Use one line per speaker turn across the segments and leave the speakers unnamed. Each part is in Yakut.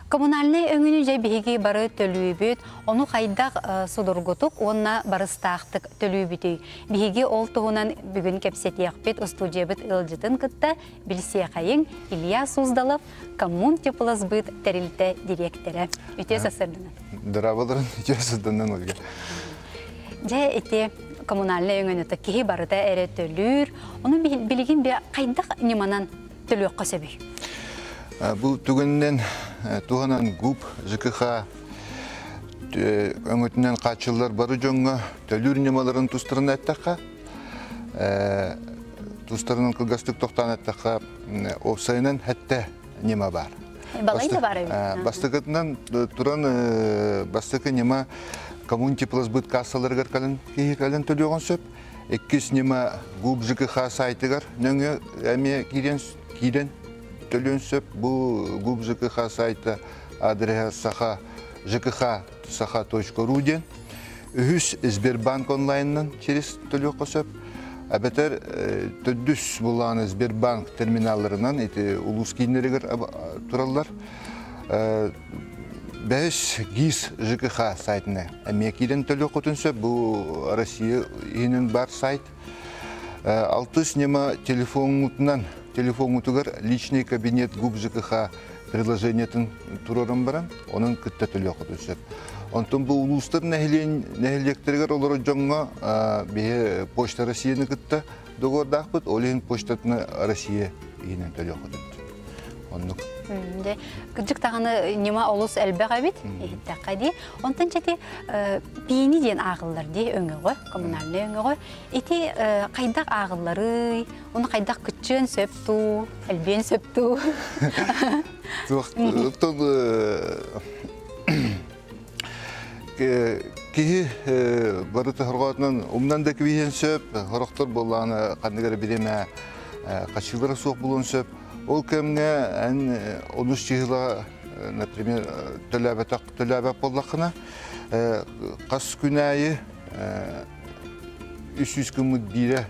Коммунальнай өҥөнү дьэ биһиги бары төлүүбүт, ону хайдах судургутук уонна барыстаахтык төлүүбүтүй? Биһиги ол туһунан бүгүн кэпсэтиэхпит устуудьуйабыт ыалдьытын кытта билсиэхэйиҥ Илья Суздалов, Коммунтеплосбыт тэрилтэ дириэктэрэ. Үтүө сарсыарданан.
Дорооболорун, үтүө сарсыарданан, Ольга.
Дьэ ити коммунальнай өҥөнү киһи барыта эрэ төлүүр. Ону билигин хайдах ньыманан төлүөххэ сөбүй?
Бу түгэнинэн туһанан ГУП ЖКХ өҥөтүнэн хааччыллар бары дьоҥҥо төлүүр ньымаларын тустарынан эттэххэ, тустарынан кылгастык тохтоон эттэххэ, уопсайынан хэттэ ньыма баар.
Балай да баар эбит.
Бастакытынан туран бастакы ньыма коммунтеплосбыт кассаларыгар кэлэн киһи кэлэн төлүөҕүн сөп. Иккис ньыма ГУП ЖКХ сайтыгар нөҥүө эмиэ киирэн киирэн төлүөн сөп. Бу ГУП ЖКХ сайта адреһа саха жкх саха.ру диэн. Үһүс Сбербанк онлайнынан через төлүөххэ сөп. Эбэтэр төрдүс булааны Сбербанк терминалларынан ити улуус кииннэригэр тураллар. Бэһис ГИС ЖКХ сайтына эмиэ киирэн төлүөххүтүн сөп. Бу Россия иһинэн бар сайт. Алтыс ньыма телефоҥҥутунан телефоҥҥутугар личный кабинет ГУП ЖКХ приложениетын туруоран баран, онон кытта төлүөххүтүн сөп. Онтон бу улуустар нэһилиэктэригэр олорор дьоҥҥо биһи Почта Россияны кытта договордаахпыт, ол иһин почтатына Россия иһинэн төлүөххүтүн Оннук.
Дьэ, кырдьык даҕаны ньыма олус элбэх эбит, иһиттэххэ дии. Онтон чэти пиини диэн ааҕыллар дии өҥөҕө, коммунальнай өҥөҕө. Ити хайдах ааҕылларый, ону хайдах кыччыан сөп дуу, элбиэн сөп дуу?
Оттон киһи барыта хорҕоотунан умнан да кэбиһиэн сөп, сорохтор буоллаҕына ханнык эрэ бириэмэ хачыылара суох буолуон сөп. Ол кэмҥэ эн онус чыһыла, например, төлөөбөтөх төлөөбөт буоллаххына, хас күн аайы 300 гыммыт биирэ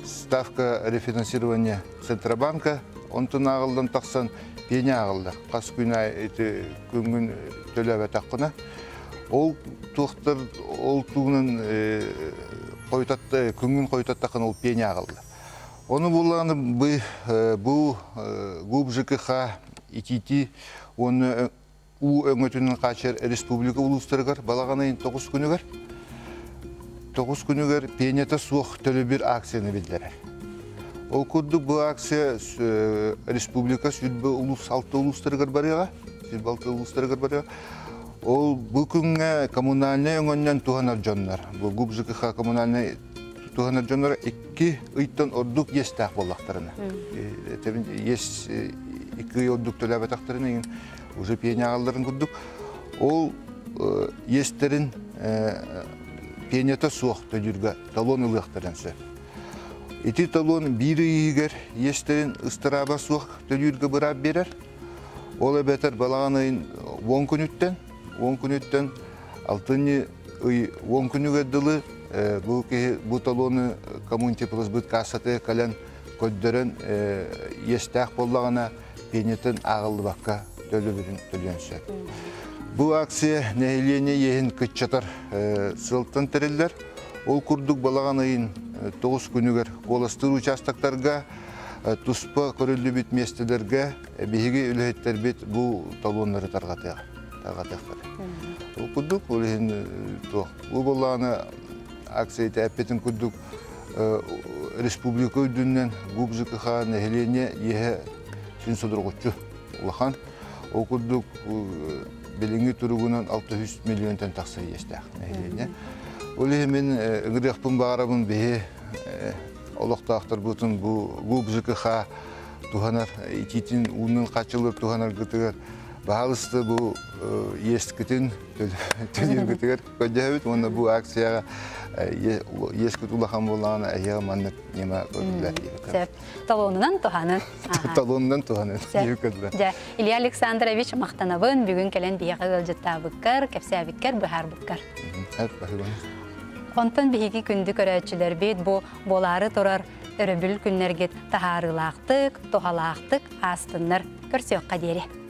ставка рефинансирования Центробанка онтун ааҕыллан тахсан пеня ааҕыллар. Хас күн аайы ити күҥҥүн төлөөбөтөххүнэ ол туохтар ол тугунан күҥҥүн хойутаттаххына ол пеня ааҕыллар. Ону буллаҕына бу ГУП ЖКХ итиити уонна уу өҥөтүнэн хааччыйар республика улуустарыгар балаҕан ыйын 9 күнүгэр 9 күнүгэр пенята суох төлөбүр акцияны биллэрэр. Ол курдук бу акция республика сүрбэ улуус алта улуустарыгар барыаҕа, сүрбэ алта улуустарыгар барыаҕа. Ол бу күҥҥэ коммунальнай өҥөннөн туһанар дьоннор, бу ГУП ЖКХ коммунальнай туһанар дьоннор икки ыйтан ордук иэстээх буоллахтарына, иэс икки ый ордук төлөөбөтөхтөрүнэ уже пеняҕалларын курдук ол иэстэрин пенята суох төлүүргэ талон ылыахтарын сөп. Ити талон биир ыйыгар иэстэрин ыстарааба суох төлүүргэ быраап биэрэр. Ол эбэтэр балаҕан ыйын 10 күнүттэн 10 күнүттэн алтынньы ый 10 күнүгэр дылы бу киһи бу талону коммунтеплосбыт кассатыгар кэлэн көрдөрөн иэстээх буоллаҕына пенятын ааҕыллыбакка төлөбүрүн төлүөн сөп. Бу акция нэһилиэнньэ иэһин кыччатар сыалтан тэриллэр. Ол курдук балаҕан ыйын 9 күнүгэр куоластыыр участоктарга туспа көрүллүбүт миэстэлэргэ биһиги үлэһиттэрбит бу талоннары тарҕатыаҕа тарҕатыахтара. Ол курдук ол иһин туох бу буоллаҕына акция эппитин курдук республика үрдүнэн ГУП ЖКХ нэһилиэнньэ иэһэ син судургуччу улахан. Ол курдук билиҥҥи туругунан 600 миллионтан тахса иэстээх нэһилиэнньэ. Ол иһин мин ыҥырыахпын баҕарабын биһи олохтоохторбутун бу ГУП ЖКХ туһанар итиитин уунун хааччыллар туһанаргытыгар баһаалыста бу иэскитин төлүүргүтүгэр көрдөһөбүт уонна бу акцияҕа иэскит улахан буоллаҕына эһиэхэ маннык ньыма көрүллэр
Сөп. Талонунан туһанын.
Талонунан туһанын.
Дьэ, Илья Александрович, махтанабын бүгүн кэлэн биһиэхэ ыалдьыттаабыккар, кэпсээбиккэр, быһаарбыккар. Онтон биһиги күндү көрөөччүлэрбит бу буолаары турар өрөбүл күннэргит таһаарыылаахтык, туһалаахтык аастыннар. Көрсүөххэ диэри.